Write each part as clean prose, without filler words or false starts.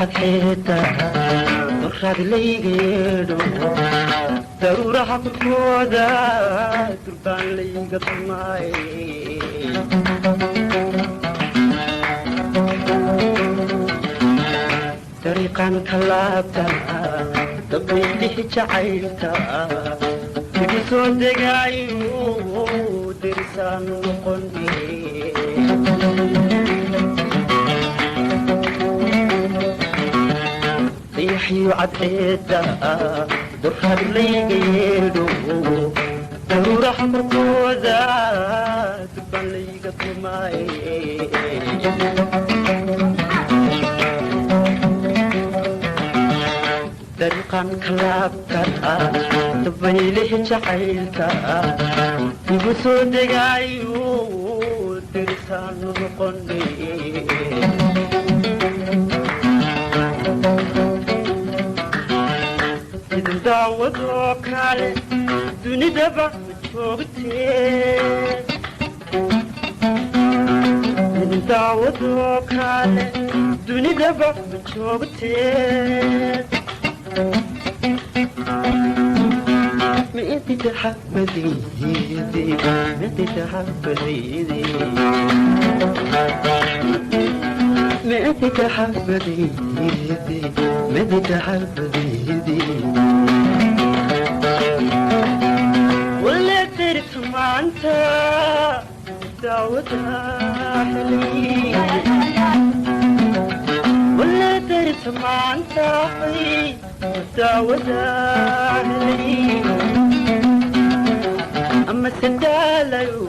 Cadceeda duraad layga yeedho, daruuraha korkooda durbaan layga tumaaye. Dariiqan ka laabta dabaylihi jacaylka igu soo degaayo, derisaan noqone. Dayaxyo cadceeda duraad layga yeedho, daruuraha korkooda durbaan layga tumaaye. Dariiqan ka laabta dabaylihi jacaylka igu soo degaayo, derisaan noqone. Idin daawadoo kale dunidaba ma joogtee, idin daawadoo kale dunidaba ma joogtee. Ma inti taxabadaydi, ma inti taxabadaydi, ma inti taxabadaydi, ma inti taxabadaydi. Wala dirt maanta daawada helay, wala dirt maanta daawada helay, ama sadaalayo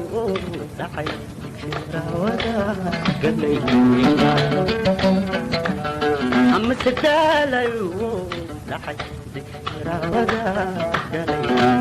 dhacay daawada galay, ama sadaalayo dhacay daawada galay.